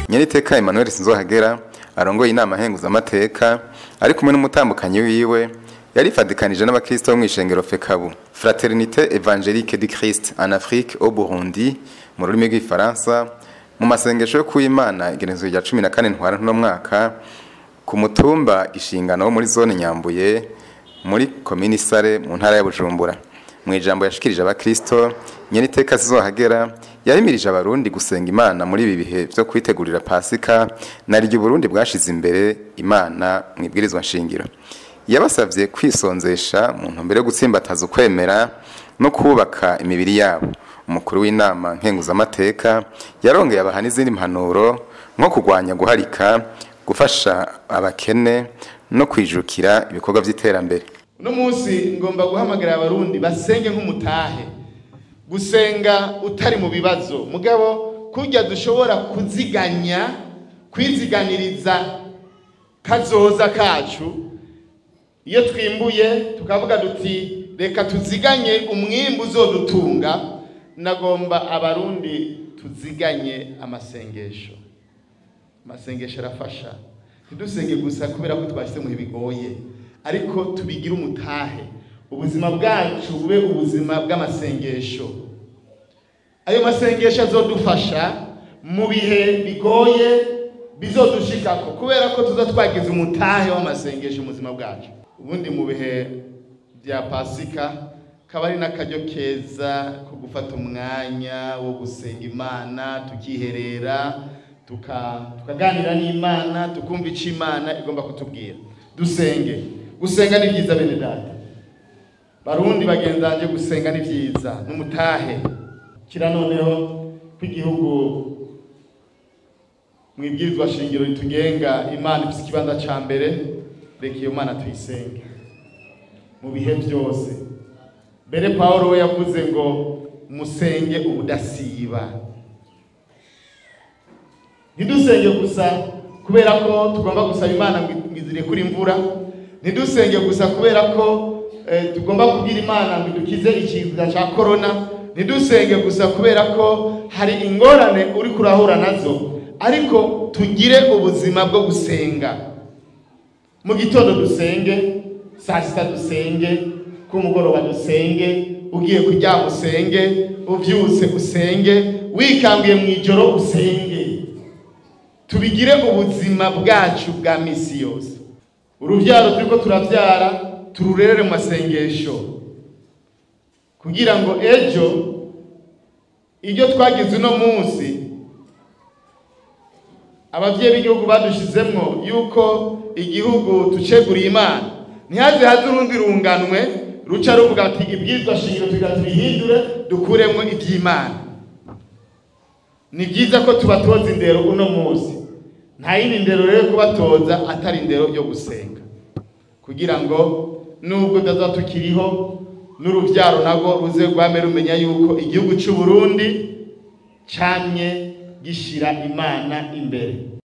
Nyeniteka Emmanuel Sinzohagera arongoye inama nkenguzamateka ari kumwe n'umutambukanyi wiwe yarifadikanije n'abakristo bo mw'ishengero FECABU, Fraternité Évangélique du Christ en Afrique au Burundi mu rurimi rw'igifaransa, mu masengesho yo kuw'Imana igenekerezo rya 14 ntwarante uno mwaka ku mutumba Gishingano wo muri zone Nyambuye muri komini Sare mu ntara ya Bujumbura. Mu ijambo yashikirije abakristo, Nyeniteka Sinzohagera yahimirije abarundi gusenga Imana muri ibi bihe vyo kwitegurira Pasika, nariryo Burundi bwashize imbere Imana mu ibwirizwa nshingiro. Yabasavye kwisonzesha mu ntumbero yo gutsimbataza ukwemera no kubaka imibiri yabo. Umukuru w'inama nkenguzamateka yarongeye abaha n'izindi mpanuro nko kurwanya guharika, gufasha abakene no kwijukira ibikorwa vy'iterambere. Uno munsi ngomba guhamagara abarundi basenge nk'umutahe, gusenga utari mu bibazo, mugabo kurya dushobora kuziganya, kwiziganiriza kazoza kacu. Iyo twimbuye tukavuga duti reka tuziganye umwimbu uzodutunga, nagomba abarundi tuziganye amasengesho. Amasengesho arafasha. Ntidusenge gusa kubera ko twashyize mu bigoye, ariko tubigire umutahe, ubuzima bwacu bube ubuzima bw'amasengesho. Ayo masengesho azodufasha mu bihe bigoye bizodushikako, kubera ko tuza twagize umutahe w'amasengesho mu buzima bwacu. Ubundi mu bihe bya Pasika kaba ari n'akaryo keza ko gufata umwanya wo gusenga Imana, tukiherera, tukaganira n'Imana, tukumva ico Imana igomba kutubwira. Dusenge. Gusenga ni vyiza bene data. Barundi bagenzanje, gusenga ni vyiza, n'umutahe. Kira noneho kw'igihugu mwibwirizwa shingiro ritugenga, Imana ifise ikibanza ca mbere, reka iyo Mana tuyisenge mu bihe byose. Mbere Paulo we yavuze ngo musenge ubudasiba. Ntidusenge gusa kubera ko tugomba gusaba Imana ngo izirekure imvura, ntidusenge gusa kubera ko tugomba kubwira Imana ngo idukize ikiza ca corona, ntidusenge gusa kubera ko hari ingorane uri kurahura nazo, ariko tugire ubuzima bwo gusenga. Mu gitondo dusenge, saa sita dusenge, ku mugoroba dusenge, ugiye kuryama usenge, uvyutse usenge, wikanguye mu ijoro usenge. Tubigire ubuzima bwacu bwa misi yose. Uruvyaro turiko turavyara tururerere mu masengesho, kugira ngo ejo ibyo twagize uno munsi abavyeyi b'igihugu badushizemwo yuko igihugu tuceguriye Imana, ntihaze haze urundi runganwe ruca ruvuga ati ibwirizwa shingiro tugira tubihindure dukuremwo ivy'Imana. Ni vyiza ko tubatoza indero uno munsi. Nta yindi ndero rero kubatoza atari indero yo gusenga, kugira ngo nubwo tuzaza tukiriho n'uruvyaro nabwo ruze rwame rumenya yuko igihugu c'u Burundi camye gishira Imana imbere.